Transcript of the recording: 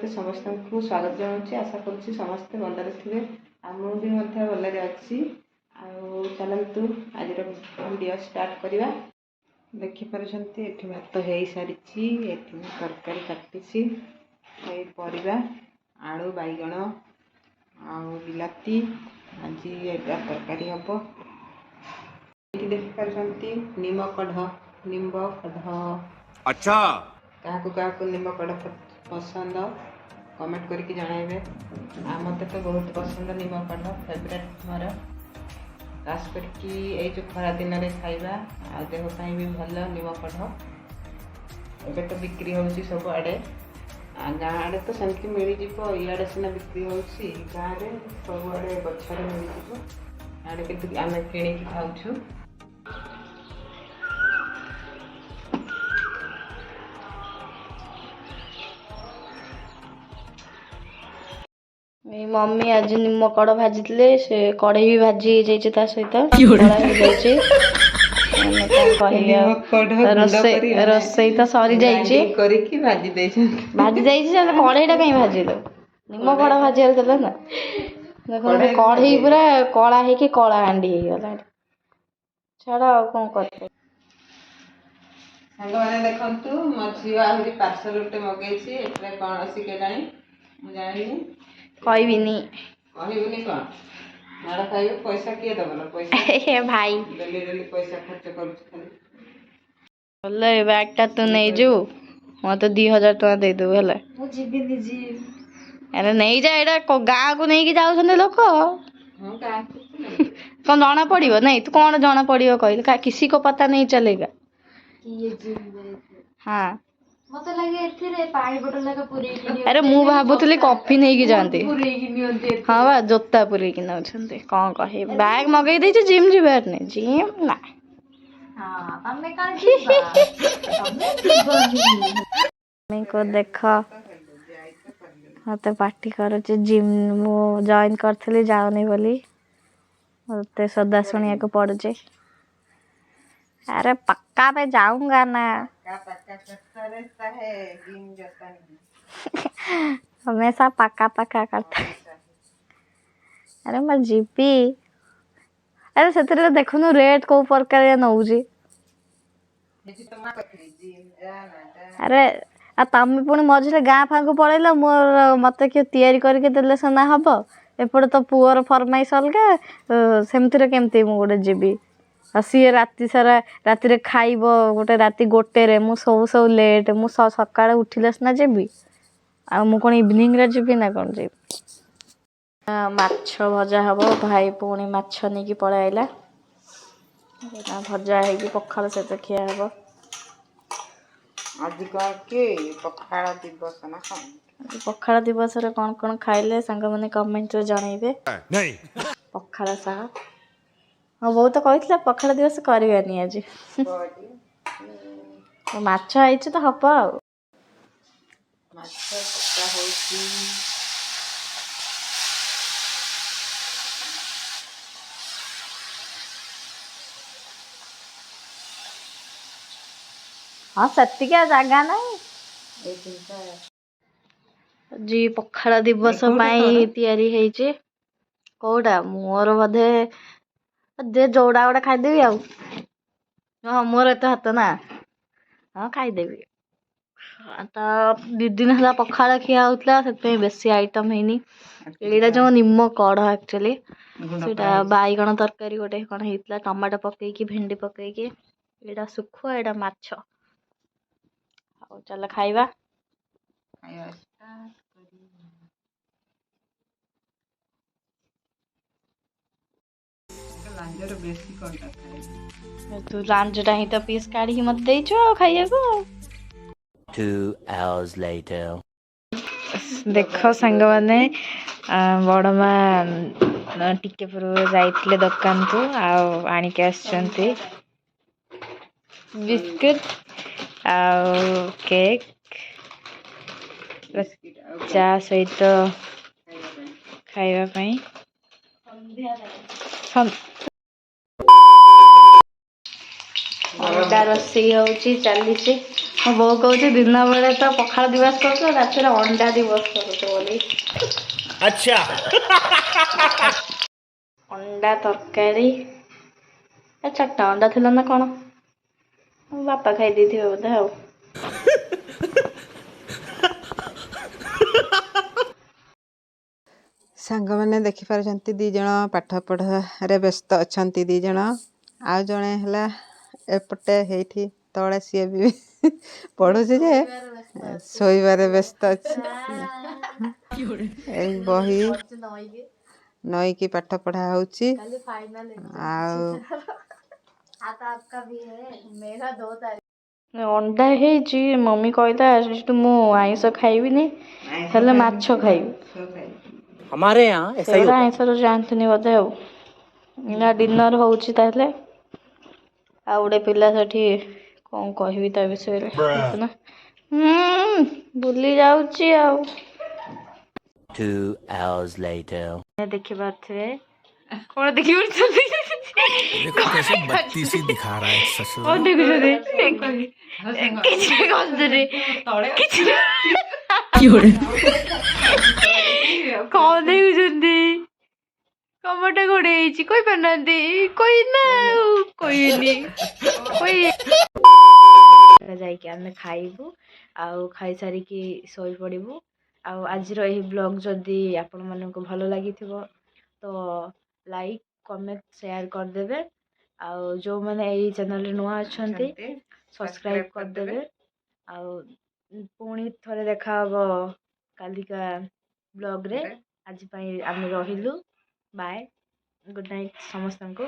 ଚ୍ୟାନେଲକୁ ସମସ୍ତଙ୍କୁ ସ୍ୱାଗତ ଜଣାଉଛି। ଆଶା କରୁଛି ସମସ୍ତେ ଭଲରେ ଥିବେ ଆଉ ମୁଁ ବି ମଧ୍ୟ ଭଲରେ ଅଛି। ଆଉ ଚାଲନ୍ତୁ, ଆଜିର ଭିଡ଼ିଓ ଷ୍ଟାର୍ଟ କରିବା। ଦେଖିପାରୁଛନ୍ତି, ଏଠି ଭାତ ହେଇସାରିଛି। ଏଠି ମୁଁ ତରକାରୀ କାଟିଛି। ଏଇ ପରିବା, ଆଳୁ, ବାଇଗଣ ଆଉ ବିଲାତି। ଆଜି ଏଇଟା ତରକାରୀ ହେବ। ଏଠି ଦେଖିପାରୁଛନ୍ତି ନିମ କଢ଼, ନିମ୍ବ କଢ଼। अच्छा। କାହାକୁ କାହାକୁ ନିମ୍ବ କଢ଼ ପସନ୍ଦ, କମେଣ୍ଟ କରିକି ଜଣାଇବେ। ଆଉ ମୋତେ ତ ବହୁତ ପସନ୍ଦ ନିମ୍ବ କଢ଼, ଫେଭରେଟ୍ ମୋର। ଖାସ କରିକି ଏଇ ଯେଉଁ ଖରା ଦିନରେ ଖାଇବା, ଆଉ ଦେହ ପାଇଁ ବି ଭଲ ନିମ କଢ଼। ଏବେ ତ ବିକ୍ରି ହେଉଛି ସବୁଆଡ଼େ। ଆଉ ଗାଁ ଆଡ଼େ ତ ସେମିତି ମିଳିଯିବ। ଇଆଡ଼େ ସିନା ବିକ୍ରି ହେଉଛି, ଗାଁରେ ସବୁଆଡ଼େ ଗଛରେ ମିଳିଯିବ। ଆଡ଼େ କିନ୍ତୁ ଆମେ କିଣିକି ଖାଉଛୁ। ଏଇ ମମି ଆଜି ନିମ କଢ଼ ଭାଜିଥିଲେ। ସେ କଢ଼େଇ ବି ଭାଜି ହେଇଯାଇଛି, ତା ସହିତ କଳା ହେଇଯାଇଛି। ମାନେ କଣ କହିବି ଆଉ। ନିମ କଢ଼ ଗୁଣ୍ଡ ରୋଷେଇ କରି ମାନେ ରୋଷେଇ ତ ସରିଯାଇଛି। ଗ୍ରାଇଣ୍ଡିଙ୍ଗ କରିକି ଭାଜି ଦେଇଛନ୍ତି। ଭାଜି ଦେଇଛି, ତାହେଲେ କଢ଼େଇଟା କାଇଁ ଭାଜିଲୁ? ନିମ କଢ଼ ଭାଜିବାର ଥିଲା ନା। ଦେଖନ୍ତୁ, କଢ଼େଇ ବି କଢ଼େଇ ଭାଜି ପୁରା କଳା ହେଇକି କଳା ହାଣ୍ଡି ହେଇଗଲାଣି। ଛାଡ଼, ଆଉ କଣ କରିପାରିବି। ସାଙ୍ଗମାନେ, ଦେଖନ୍ତୁ, ମୋ ଝିଅ ଆହୁରି ପାର୍ସଲ ଗୋଟେ ମଗେଇଛି। ଏଥିରେ କ'ଣ ଅଛି କେଜାଣି, ମୁଁ ଜାଣିନି। କହିବିନି। କହିବୁନି କ'ଣ? ମାଡ଼ ଖାଇବୁ। ପଇସା କିଏ ଦବ ନା ପଇସା? ଭାଇ। ଡେଲି ଡେଲି ପଇସା ଖର୍ଚ୍ଚ କରୁଛି ଖାଲି। ଭଲ, ଏ ବ୍ୟାଗଟା ତୁ ନେଇଯିବୁ, ମତେ 2000 ଟଙ୍କା ଦେଇଦେବୁ, ହେଲା? ମୁଁ ଯିବିନି ଜିମ୍। ଆରେ ନେଇଯା, ଏଇଟା ଗାଁକୁ ନେଇକି ଯାଉଛନ୍ତି ଲୋକ। ହଁ, ଗାଁକୁ ତ ନେଇଯିବି। କଣ ଜଣା ପଡିବ? ନାଇଁ, ତୁ କଣ ଜଣା ପଡିବ କହିଲୁ? किसी को पता नहीं चलेगा। କିଏ ଜିମ୍ ଯାଇଛି? ହଁ। ମତେ ଲାଗେ ଏଥିରେ ପାଣି ବୋଟଲ ଯାକ ପୁରେଇକି ନିଅନ୍ତି। ଆରେ, ମୁଁ ଭାବୁଥିଲି କଫି ନେଇକି ଯାଆନ୍ତି। ପୁରେଇକି ନିଅନ୍ତି ଏଥିରେ। ହଁ ବା, ଜୋତା ପୁରେଇକି ନଉଛନ୍ତି। କଣ କହିବି, ବ୍ୟାଗ ମଗେଇ ଦେଇଛି, ଜିମ୍ ଯିବାର ନାହିଁ, ଜିମ୍ ନା। ହଁ, ତମେ କଣ ଯିବ? ତମେ ଯିବନି। ମମିକୁ ଦେଖ, ମତେ ପାଟି କରୁଛି, ଜିମ୍ ମୁଁ ଜଏନ୍ କରିଥିଲି ଯାଉନି ବୋଲି ମତେ ସଦା ଶୁଣିବାକୁ ପଡୁଛି। अरे, पक्का मैं जाऊंगा ना। पक्का पक्का करता रहता है, जिम जाता नहीं। हमेशा पक्का पक्का करता है। ଆରେ, ମୁଁ ଯିବି। ଆରେ, ସେଥିରେ ଦେଖୁନୁ ରେଟ୍ କୋଉ ପ୍ରକାରିଆ ନଉଛି। ଏଠି ତ ମା କରିଥିଲି, ଜିମ୍ ଯା ନା ଯା। ଆରେ, ଆଉ ତମେ ପୁଣି ମଝିରେ ଗାଁ ଫାଁକୁ ପଳେଇଲ। ମୋର ମତେ କିଏ ତିଆରି କରିକି ଦେଲେ ସିନା ହବ। ଏପଟେ ତ ପୁଅର ଫରମାଇଶ ଅଲଗା। ସେମିତିରେ କେମିତି ମୁଁ ଗୋଟେ ଯିବି? ଆଉ ସିଏ ରାତି ସାରା, ରାତିରେ ଖାଇବ ଗୋଟେ ରାତି 1ରେ। ମୁଁ ଶୋଉ ଶୋଉ ଲେଟ୍। ମୁଁ ସକାଳେ ଉଠିଲେ ସିନା ଯିବି। ଆଉ ମୁଁ କ'ଣ ଇଭିନିଂରେ ଯିବି ନା କ'ଣ ଯିବି? ମାଛ ଭଜା ହବ। ଭାଇ ପୁଣି ମାଛ ନେଇକି ପଳେଇ ଆଇଲା। ଏଇଟା ଭଜା ହେଇକି ପଖାଳ ସହିତ ଖିଆ ହବ। ଆଜି କ'ଣ କି ପଖାଳ ଦିବସ ନା କ'ଣ? ଆଜି ପଖାଳ ଦିବସରେ କ'ଣ କ'ଣ ଖାଇଲେ, ସାଙ୍ଗମାନେ କମେଣ୍ଟରେ ଜଣେଇବେ। नहीं। ପଖାଳ ସହ, ହଁ, ବୋଉ ତ କହିଥିଲା ପଖାଳ ଦିବସ କରିବାନି ଆଜି। ବଡ଼ି। ମାଛ ହେଇଛି ତ ହବ ଆଉ। ମାଛ ପକା ହଉଛି। ହଁ, ସେତିକି ଆଉ ଜାଗା ନାହିଁ। ଏଇ ତିନିଟା। ଆଜି ପଖାଳ ଦିବସ କୋଉଟା ପାଇଁ ତୋର? ତିଆରି ହେଇଛି। କୋଉଟା ମୋର? ବୋଧେ ଦେ, ଯୋଉଟା ଗୋଟେ ଖାଇଦେବି ଆଉ। ହଁ, ମୋର ଏତେ ହାତ ନା। ହଁ, ଖାଇଦେବି ତ। 2 ଦିନ ହେଲା ପଖାଳ ଖିଆ ହଉଥିଲା, ସେଥିପାଇଁ ବେଶୀ ଆଇଟମ୍ ହେଇନି। ଏଇଟା ଯୋଉ ନିମ କଢ଼, ଆକ୍ଚୁଆଲି ଗୁଣ୍ଡ ସେଇଟା କରାହେଇଛି। ବାଇଗଣ ତରକାରୀ ଗୋଟେ କ'ଣ ହେଇଥିଲା, ଟମାଟୋ ପକେଇକି, ଭେଣ୍ଡି ପକେଇକି। ଏଇଟା ଶୁଖୁଆ, ଏଇଟା ମାଛ। ଆଉ ଚାଲ ଖାଇବା। ଖାଇବା ଷ୍ଟାର୍ଟ କରିବା। ଲାଞ୍ଜର ବେଶୀ କଣ୍ଟା ଥାଏ। ତୁ ଲାଞ୍ଜଟା ହିଁ ତ ପିସ୍ କାଢ଼ିକି ମତେ ଦେଇଛୁ ଆଉ ଖାଇବାକୁ ଆଉ। 2 hours later. ଦେଖ ସାଙ୍ଗମାନେ, ବଡ଼ ମା ଟିକେ ପୂର୍ବରୁ ଯାଇଥିଲେ ଦୋକାନକୁ ଆଉ ଆଣିକି ଆସିଛନ୍ତି ବିସ୍କୁଟ ଆଉ କେକ୍। ବିସ୍କିଟ ଆଉ ଚା ସହିତ ଖାଇବା ପାଇଁ। ଖାଇବା ପାଇଁ। ଅଲଗା ରୋଷେଇ ହଉଛି, ଚାଲିଛି। ମୋ ବୋଉ କହୁଛି ଦିନ ବେଳେ ତ ପଖାଳ ଦିବସ କରୁଛ, ରାତିରେ ଅଣ୍ଡା ଦିବସ କରୁଛ ବୋଲି। अच्छा। ଅଣ୍ଡା ତରକାରୀ। ଏ ଚାରିଟା ଅଣ୍ଡା ଥିଲା ନା କ'ଣ? ମୋ ବାପା ଖାଇ ଦେଇଥିବେ ବୋଧେ। ଆଉ ସାଙ୍ଗମାନେ, ଦେଖିପାରୁଛନ୍ତି, ଦୁଇ ଜଣ ପାଠ ପଢ଼ାରେ ବ୍ୟସ୍ତ ଅଛନ୍ତି ଦୁଇ ଜଣ। ଆଉ ଜଣେ ହେଲା ଏପଟେ ହେଇଠି ତଳେ, ସିଏ ବି ପଢ଼ୁଛି ଯେ ଶୋଇବାରେ ବ୍ୟସ୍ତ ଅଛି। ଏଇ ବହି ନଇକି ପାଠ ପଢ଼ା ହେଉଛି। ଆଉ ଅଣ୍ଡା ହେଇଛି। ମମି କହିଲା ଆଜି ମୁଁ ଆଇଁଷ ଖାଇବିନି, ହେଲେ ମାଛ ଖାଇବି। हमारे यहाँ ऐसा ही ସେଗୁଡ଼ା ଆଇଁଷରୁ ଯାଆନ୍ତିନି ବୋଧେ। ଆଉ ନା ଡିନର୍ ହେଉଛି ତାହେଲେ। ଆଉ ଗୋଟେ ପିଲା ସେଠି, କ'ଣ କହିବି ତା ବିଷୟରେ ନା, ଭୁଲି ଯାଉଛି ଆଉ। 2 hours later. ଦେଖିପାରୁଥିବେ, କ'ଣ ଦେଖିପାରୁଛନ୍ତି? देखो कैसे बत्तीसी दिखा रहा है ससुर। କ'ଣ ଦେଖୁଛନ୍ତି? କିଛି କହୁଛନ୍ତି, କିଛି କ'ଣ ଦେଖୁଛନ୍ତି? କମରଟା ଘୋଡେଇ ହେଇଛି, କହିପାରୁନାହାନ୍ତି। କହିନା ଆଉ କହିବେନି କହି। ଯାଇକି ଆମେ ଖାଇବୁ ଆଉ ଖାଇସାରିକି ଶୋଇପଡ଼ିବୁ। ଆଉ ଆଜିର ଏହି ବ୍ଲଗ୍ ଯଦି ଆପଣମାନଙ୍କୁ ଭଲ ଲାଗିଥିବ ତ ଲାଇକ୍, କମେଣ୍ଟ, ସେୟାର କରିଦେବେ। ଆଉ ଯେଉଁମାନେ ଏଇ ଚ୍ୟାନେଲରେ ନୂଆ ଅଛନ୍ତି, ସବସ୍କ୍ରାଇବ୍ କରିଦେବେ। ଆଉ ପୁଣି ଥରେ ଦେଖା ହବ କାଲିକା ବ୍ଲଗ୍ରେ। ଆଜି ପାଇଁ ଆମେ ରହିଲୁ। ବାଏ, ଗୁଡ଼୍ ନାଇଟ୍ ସମସ୍ତଙ୍କୁ।